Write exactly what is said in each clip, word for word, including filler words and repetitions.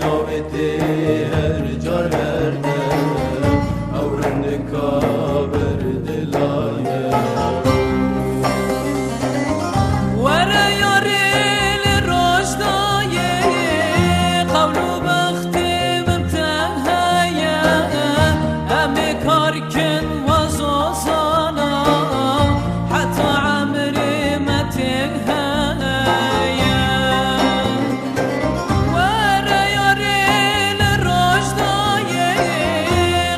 Navê tê her car her dem, ew rindika ber dilaye. Were yarê li roj dayê, qewl û bextê min tenha ye, em ê kar kin wazozana, heta emrê me tê heye. Were yarê li roj dayê,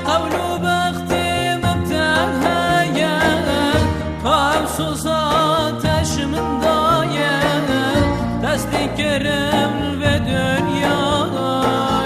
qewl û bextê min tenha ye. Ka ew soza te ji min daye, destê kerem vê dinyayê.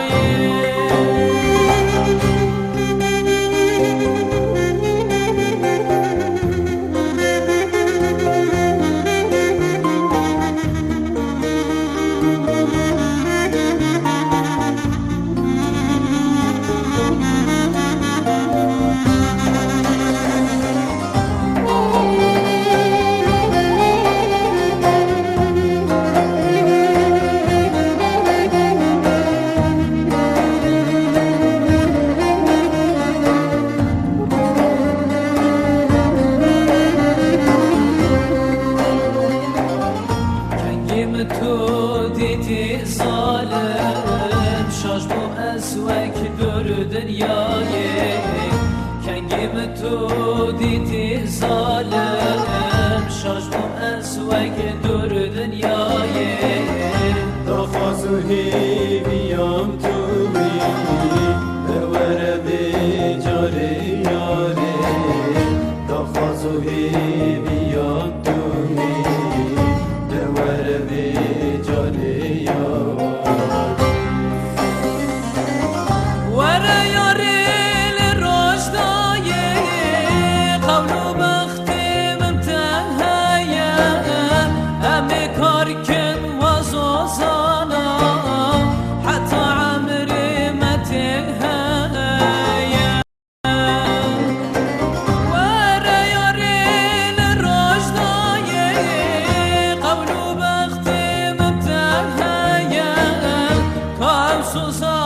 Kengî min tu dîtî zalim, şaş bûm ez wek dûr dinyayê. Kengî min tu dîtî zalim, şaş bûm ez wek dûr dinyayê. Daxwaz û hêviyam tu bî, de were vê carê yarê. Daxwaz û hêviyam tu bî, de were vê carê yarê. Were yarê li roj dayê, qewl û bextê min tenha ye. Em ê kar kin wazozana, heta emrê me tê heye. Were yarê li roj dayê, qewl û bextê min tenha ye. Ka ew soza